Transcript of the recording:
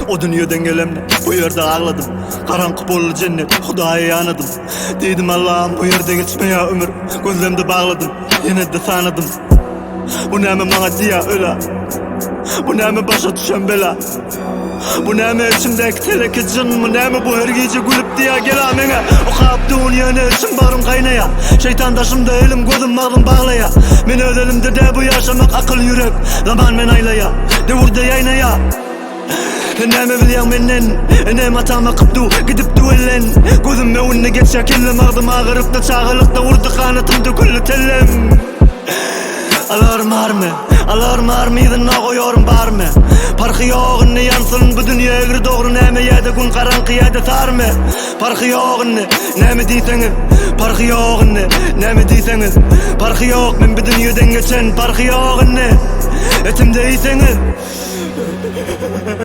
O dünýeden gelemde bu ýerde agladym. Garaňky boldy jennet, Hudaýa ýanadym. Diýdim Allahym bu ýerde geçmeýä ömür. Gözlemde bagladym, ýene-de sanadym. Bu näme maňa diýýä öla. Bu näme başa düşen bela. Bu näme içimdäki teleke jynmy näme bu her gije gülüp diýýä gela meňe. Okap dun ýöne içim bagrym gaýnaýa. Şeýtan daşymda elim gözüm magzym baglaýa. Men öz elimde dä bu ýaşamak akyl ýürek. Zaman men aýlaýa. Döwürde ýaýnaýa. Sen näme bilýäň menden? Enem atam akyp du, gidip düwellen. Gözüm öňünde geçýä kellem agzym agyrypda çagalykda urdy ganatym döküldi tellem. Alarym army, alarym army yzynda goýarym barymy. Parhy ýok indi ýansyn bu dünýe egri dogry näme ýa-da gün garaňky ýa-da sarymy. Parhy ýok indi näme diýseňiz, parhy ýok indi näme diýseňiz. Parhy ýok men bu dünýeden geçen parhy ýok indi etimde iýseňiz.